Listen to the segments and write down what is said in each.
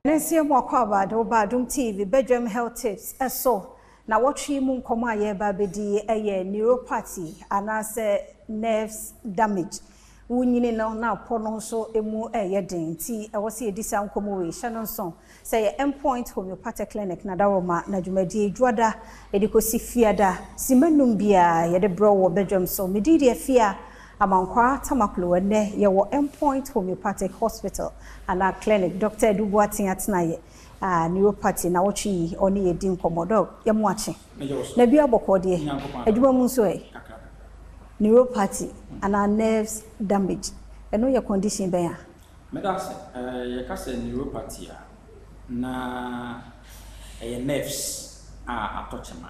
Ne nseɛ mu akwaaba de wo ba Adom TV Badwam Health Tips so. Nawɔtwe yi mu nkɔmmɔ a yɛreba abɛdi yɛ neuropathy anaasɛ nerves damage. Wonyini no na apɔ no nso mu reyɛ den nti ɛwɔ sɛ yɛdi saa nkɔmmɔ wei. Hyɛ no nso sɛ yɛ Endpoint Homeopathic Clinic na Dawuroma na dwumadie Dwoada de kɔsi Fiada simma nnum biara yɛde brɛ wo wɔ badwam so. Me din de Afia Amankwaa Tamaklo. Ɛnnɛ yɛwɔ Endpoint Homeopathic Hospital anaa Clinic. Dɔkta Adu Boateng atenaeɛ a neuropathy nawɔtwe yi ɔne yɛ di nkɔmmɔ. Dɔk, yɛ mo akye. Na bia bɔkɔɔ deɛ, adwuma mu nso ɛ? Neuropathy anaa nerves damage, ɛno yɛ condition bɛn a? Meda ase. Yɛka sɛ neuropathy a, na ɛyɛ nerves a atɔ kyema.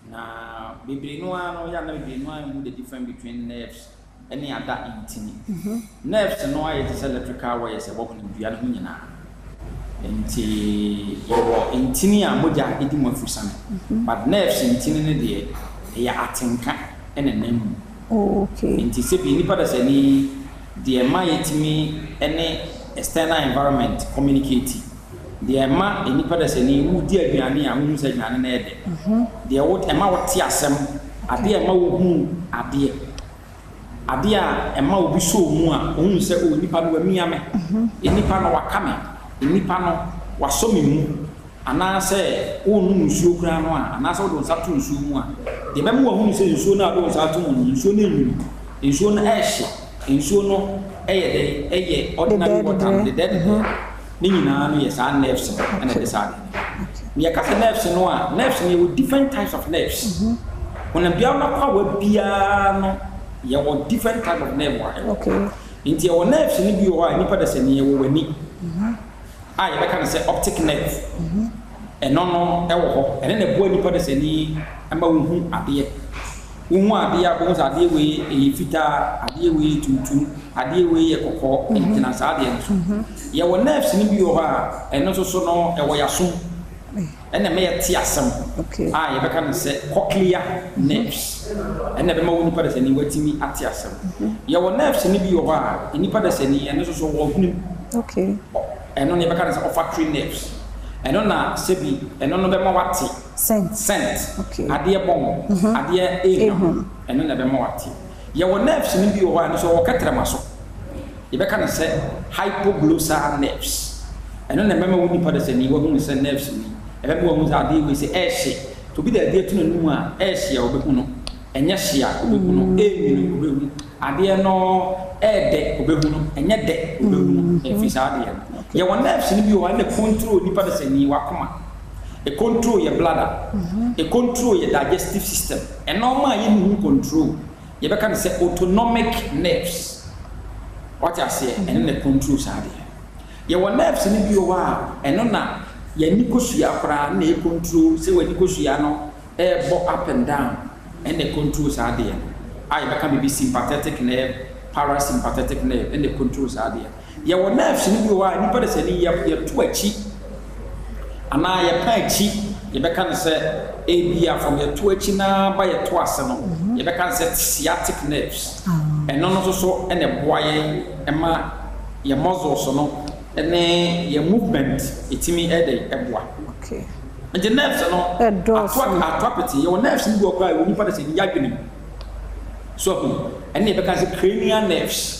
Na bebree no ara no, yɛ a na bebree no ara nhu the difference between nerves ne ada ntini. Nerves no ayɛ te sɛ electrical wires a ɛwɔ honamdua no ho nyinaa. Nti yɛwɔ ntini a mogya di mu afusane. But nerves ntini no deɛ, ɛyɛ atenka na ɛnam mu. Nti sɛbi nnipa dasani, deɛ ɛma yɛtumi ne external environment communicate, Deɛ ɛma nnipa dasani wodi aduane a wohu sɛ aduane no yɛ dɛ. Deɛ wo ɛma wote asɛm, adeɛ a ɛma wohu adeɛ, adeɛ a ɛma obi sɔ wo mu a wohu sɛ oh nipa no wamia me, nipa no waka me, nipa no wasɔ me mu, anaasɛ worenom nsuo koraa no a, anaasɛ wode wo nsa to nsuo mu a, deɛ ɛbɛma wahunu sɛ nsuo no a wode wo nsa ato mu no, nsuo no nwunu, nsuo no ɛrehye, nsuo no ɛyɛ dɛn, ɛyɛ ordinary water no, dedɛɛdedɛɛ. Ne nyinaa no yɛ saa nerves no na ɛde saa adeɛ no ba. Na yɛka sɛ nerves no a, nerves no yɛwɔ different types of nerves. Honamdua no akwawa biara no yɛwɔ different type of nerve a ɛwɔ hɔ. Nti yɛwɔ nerves no bi wɔ hɔ a nnipa dasani yɛwɔ w'ani a yɛbɛka no sɛ optic nerve. Ɛno no ɛwɔ hɔ. Ɛno na ɛboa nnipa dasani ma wohu adeɛ. Wohu adeɛ a, wobɛhu sɛ adeɛ wei ɛyɛ fitaa, adeɛ wei yɛ tuntum, adeɛ wei yɛ kɔkɔɔ, ɛgyina saa adeɛ no so. Yɛwɔ nerves no bi wɔ hɔ a, ɛno nso so no ɛwɔ yɛasom, ɛna ɛma yɛte asɛm a yɛbɛka no sɛ cochlear nerves, ɛna ɛbɛma wo nipa dasani watumi ate asɛm. Yɛwɔ nerves no bi wɔ hɔ a, nipa dasani ɛno nso so wɔ hwenem, ɛno no yɛbɛka no sɛ olfactory nerves, ɛno na sɛbi ɛno no bɛma wate Scent. Scent. Adeɛ bɔn. Adeɛ ehwam. Ɛno na ɛbɛma wate. Yɛwɔ nerves no bi wɔ hɔ a ɛno nso ɛwɔ kɛtrɛma so. Yɛbɛka no sɛ hypoglossal nerves. Ɛno na ɛbɛma wo nipa dasani wahunu sɛ nerves wei. Ɛbɛma wahunu sɛ adeɛ wei sɛ ɛrehye. Sɛ obi de adeɛ to n'anum a, ɛrehye a ɔbɛhu no. Ɛnyɛ hye a ɔbɛhu no. Ɛrenwunu ɔbɛhu. Adeɛ no ɛredɛ ɔbɛhu no. Ɛnyɛ dɛ ɔbɛhu no. Ɛfiri saa adeɛ no. Yɛwɔ nerves no bi wɔ hɔ a ɛna control nipa dasani w'akoma. Ɛcontrol yɛ bladder, ɛcontrol yɛ digestive system, ɛnɔɔma a yɛnni ho control, yɛbɛka no sɛ autonomic nerves. Wate aseɛ? Ɛno na ɛcontrol saa adeɛ no. Yɛwɔ nerves no bi wɔ hɔ a, ɛno na yɛn ani kosua koraa na ɛcontrol sɛ w'ani kosua no ɛrebɔ up and down, ɛna ɛcontrol saa adeɛ no. A yɛbɛka biribi sympathetic nerve, parasympathetic nerve, ɛna ɛcontrol saa adeɛ no. Yɛwɔ nerves no bi wɔ hɔ a nnipa de sɛ ni yɛ yɛto akyi anaa yɛpa akyi, yɛbɛka no sɛ ebia from yɛto akyi no ara ba yɛto ase no, yɛbɛka no sɛ sciatic nerves. Ɛno no nso so na ɛboa yɛn ma yɛn muscles no ne yɛn movement ɛtumi ɛdɛ ɛboa. Nti nerves no ato ato apete. Yɛwɔ nerves no bi wɔ koraa a ɛwɔ nnipa de sɛ ni yɛadwene mu. So ahu? Ɛno na yɛbɛka no sɛ cranial nerves.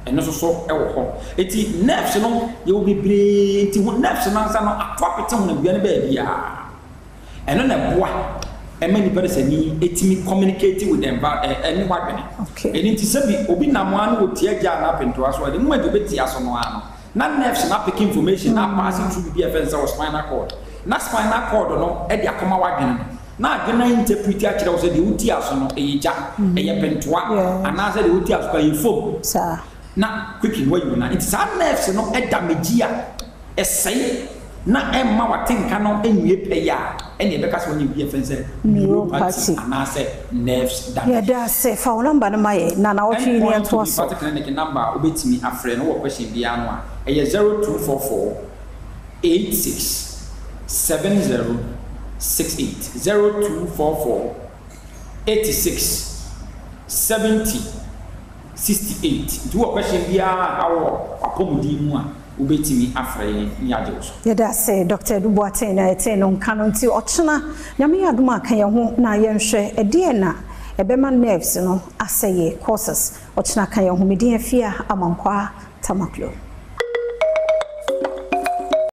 Ɛno nso so wɔ hɔ. Enti nerves no, yɛwɔ bebree. Nti ho nerves no ankasa no ato apete honamdua no baabiara. Ɛno na ɛboa ɛma nipa no sɛ ni ɛtumi communicate with the environment, ɛne w'adwene. Ɛno nti sɛbi obi nam ara na ɔtia gya anaa pentoa so a, the moment ɔbɛtia so no ara no, na nerves no apeke information na apaase through biribi a yɛfrɛ no sɛ wo spinal cord. Na spinal cord no de akɔma w'adwene no. Na adwene no interprete akyerɛ wo sɛ deɛ wotia so no ɛyɛ gya, ɛyɛ pentoa, anaasɛ deɛ wotia so koraa ɛyɛ foam. Na quickly no wayi wo nan. Nti saa nerves no damage a, ɛsɛe na ɛmma w'atenka no nwie pɛyɛ a, ɛnna yɛbɛka sɛ woanya biribi a yɛfrɛ no sɛ neuropathy anaasɛ nerves damage. Yɛda ase. Fa wo number no ma yɛn na naawɔtwe yi ni Endpoint yɛntoa so. Homeopathic Clinic number a wobɛtumi afrɛ no wɔ question biara no a, ɛyɛ 0244 86 70 68, 0244 86 70. 68. Nti wowɔ question biara a ɛha wo wɔ w'apɔmuden mu a, wobɛtumi afrɛ yɛn na yɛagye wo so. Yɛda ase Doctor Adu Boateng na yɛtee no nka no nti ɔkyena Nyame yɛ adom a ka yɛn ho na yɛnhwɛ ɛdeɛn na ɛbɛma nerves no asɛeɛ, causes, ɔkyena ka yɛn ho. Me din Afia Amankwaa Tamaklo.